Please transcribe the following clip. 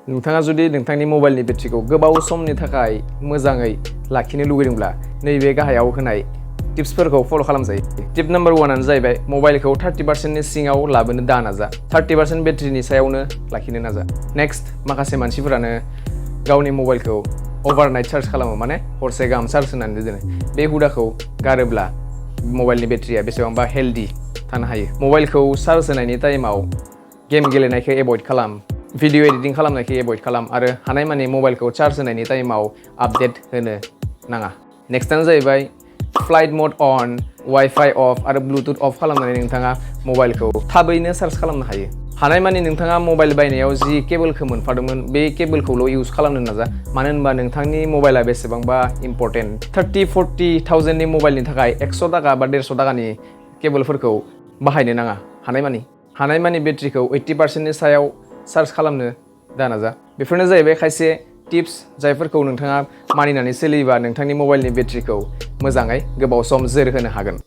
नोंथाङा जुदि नोंथांनि मबाइलनि बेटारिखौ गोबाव समनि थाखाय मोजाङै लाखिनो लुगैदोंब्ला नैबे गाहायाव होनाय टिप्सफोरखौ फल' खालामजायो। टिप नाम्बार 1 जाहैबाय मबाइलखौ 30%नि सिङाव लाबोनो दा नाजा। 30% बेटारिनि सायावनो लाखिनो नाजा। नेक्स्ट, माखासे मानसिफोरानो गावनि मबाइलखौ अभारनाइट चार्ज खालामो, माने हरसे गाहाम चार्ज होनानै दोनो। बे हुदाखौ गारोब्ला मबाइलनि बेटारिया बेसेबांबा हेल्दी थानो हायो। मबाइलखौ चार्ज होनायनि टाइमाव गेम गेलेनायखौ एभयड खालाम, भिडिअ एडिटिं खालामनायखौ एभयड खालाम आरो हानायमानि मबाइलखौ चार्ज होनायनि टाइमाव आपडेट होनो नाङा। नेक्स्टआनो जाहैबाय flight mode on, wifi off आरो ब्लुटुथ अफ खालामनानै नोंथाङा मबाइलखौ थाबैनो चार्ज खालामनो हायो। हानायमानि नोंथाङा मबाइल बायनायाव जि केबोलखौ मोनफादोंमोन बे केबोलखौल' इउज खालामनो नाजा, मानो होनबा नोंथांनि मबाइला बेसेबांबा इम्परटेन्ट। 30-40,000नि मबाइलनि थाखाय 100 थाखा बा 150 थाखानि केबोलफोरखौ बाहायनो नाङा। हानायमानि बेटारिखौ 80%नि सायाव चार्ज खालामनो दा नाजा। बेफोरनो जाहैबाय खायसे टिप्स जायफोरखौ नोंथाङा मानिनानै सोलियोबा नोंथांनि मबाइलनि बेटारिखौ मोजाङै गोबाव सम जोरहोनो हागोन।